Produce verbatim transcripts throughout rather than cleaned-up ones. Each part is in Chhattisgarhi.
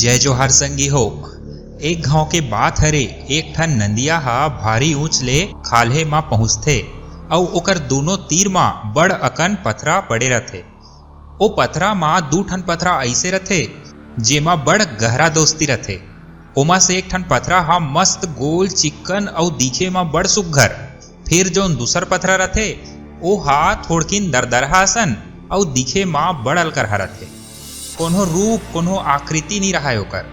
जय जोहार संगी हो। एक घांव के बात हरे, एक ठन नंदिया ह भारी ऊंच ले खाल्हे म पहुंचथे अउ ओकर दूनों तीर म बड़ अकन पथरा पड़े रथे। ओ पथरा म दू ठन पथरा अइसे रथे, जेमा बड़ गहरा दोस्ती रथे। ओमा से एक ठन पथरा ह मस्त गोल, चिक्कन अउ दिखे म बड़ सुग्घर। फेर जउन दूसर पथरा रथे, ओ ह थोड़किन दरदरहा असन अउ दिखे म बड़ अलकरहा रथे। कोनो रूप, कोनो आकृति नी रहाय ओकर।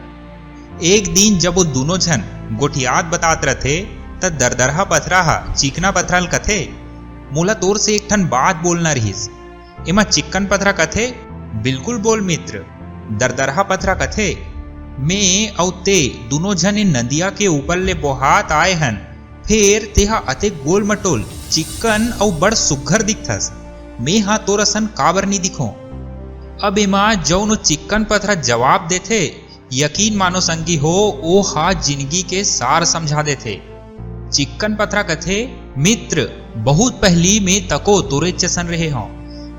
एक दिन जब ओ दूनों झन गोठियात बतात रथे, त दरदरहा पथरा ह चिकना पथरा ल कथे, "मोला तोर से एक ठन बात बोलना रिहिस।" एमा चिक्कन पथरा कथे, "बिल्कुल बोल मित्र।" दरदरहा पथरा कथे, "मैं अउ ते दूनों झन ए नदिया के ऊपर ले बोहात आए हन, फेर तेहा अतेक गोल मटोल, चिक्कन अउ बड़ सुग्घर दिखथस। मेंहा तोर असन काबर नी दिखों?" अब एमा जउन ओ चिक्कन पथरा जवाब देथे, यकीन मानो संगी हो, ओ हा जिनगी के सार समझा देथे। चिक्कन पथरा कथे, "मित्र, बहुत पहली में तको तोरेच जसन रहे हंव।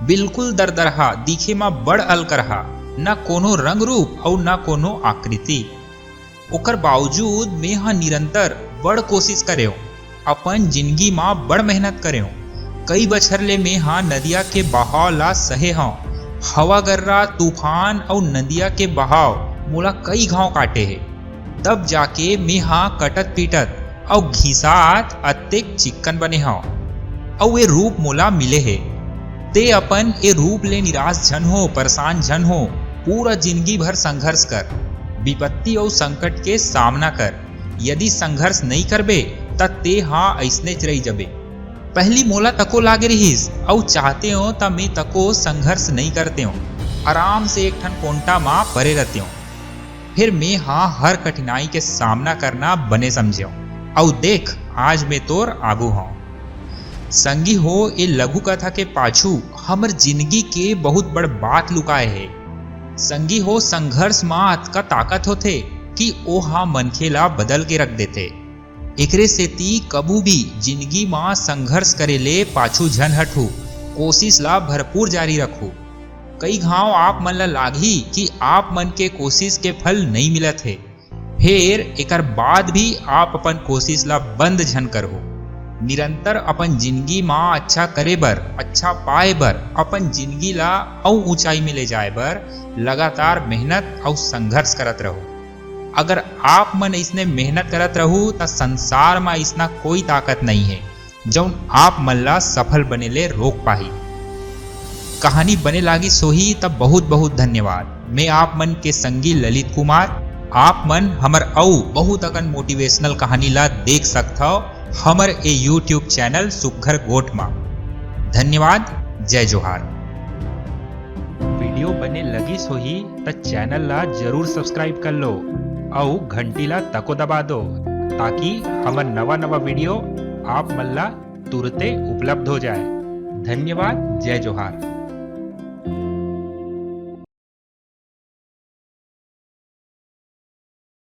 बिल्कुल दरदरहा, दिखे म बड़ अलकरहा, न कोनो रंग रूप अउ न कोनो आकृति। ओकर बावजूद में हा निरंतर बड़ कोशिश करेंव, अपन जिनगी म बड़ मेहनत करेंव। कई बछर ले में हा नदिया के बहाव ला सहे हंव। हवा गर्रा, तूफान अउ नदिया के बहाव मोला कई घांव काटे हे। तब जाके में हा कटत पीटत अउ घिसात अतेक चिक्कन बने हंव। अउ ए रूप मोला मिले हे। ते अपन ए रूप ले निराश झन हो, परेशान झन हो। पूरा जिनगी भर संघर्ष कर, विपत्ति अउ संकट के सामना कर। यदि संघर्ष नइ करबे, त ते हा अइसनेच रहि जबे। पहली मोला तको लागे रिहिस, अउ चाहतेंव त में तको संघर्ष नइ करतेंव, आराम से एक ठन कोंटा म परे रहतेंव। फेर में हा हर कठिनाई के सामना करना बने समझेंव, अउ देख, आज में तोर आगू हंव।" संगी हो, ए लघु कथा के पाछू हमर जिनगी के बहुत बड़ बात लुकाए हे। संगी हो, संघर्ष म अतका ताकत होथे कि ओ हा मनखे ला बदल के रख देथे। एकरे सेती कभू भी जिनगी म संघर्ष करे ले पाछू झन हटहू, कोशिश ला भरपूर जारी रखहू। कई घांव आप मन ला लागही कि आप मन के कोशिश के फल नइ मिलत हे, फेर एकर बाद भी आप अपन कोशिश ला बंद झन करहू। निरंतर अपन जिनगी म अच्छा करे बर, अच्छा पाए बर, अपन जिनगी ला अउ ऊंचाई में ले जाए बर लगातार मेहनत अउ संघर्ष करत रहू। अगर आप मन अइसने मेहनत करत रहू, त संसार म अइसना कोई ताकत नइ हे, जउन आप मन ला सफल बने ले रोक पाही। कहानी बने लागिस होही, त बहुत बहुत धन्यवाद। मैं आप मन के संगी ललित कुमार। आप मन हमर अउ बहुत अकन मोटिवेशनल कहानी ला देख सकथव हमर ए YouTube चैनल सुग्घर गोठ म। धन्यवाद। जय जोहार। वीडियो बने लगिस होही, त चैनल ला जरूर सब्सक्राइब कर लो अउ घंटी ला तको दबा दो, ताकि हमर नवा नवा वीडियो आप मन ला तुरते उपलब्ध हो जाए। धन्यवाद। जय जोहार।